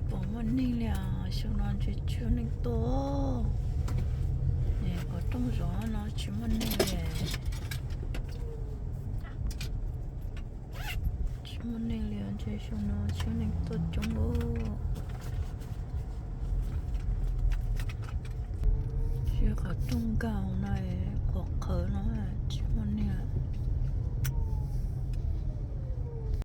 Pom muaj neeg li os, xyoo no ntshe tsis muaj neeg tuaj. Qhov rooj zov no tsis muaj neeg li. Tsis muaj neeg li, ntshe xyoo no tsis muaj neeg tuaj coob li. Tsis qhov rooj nkag no, qhuav qhawv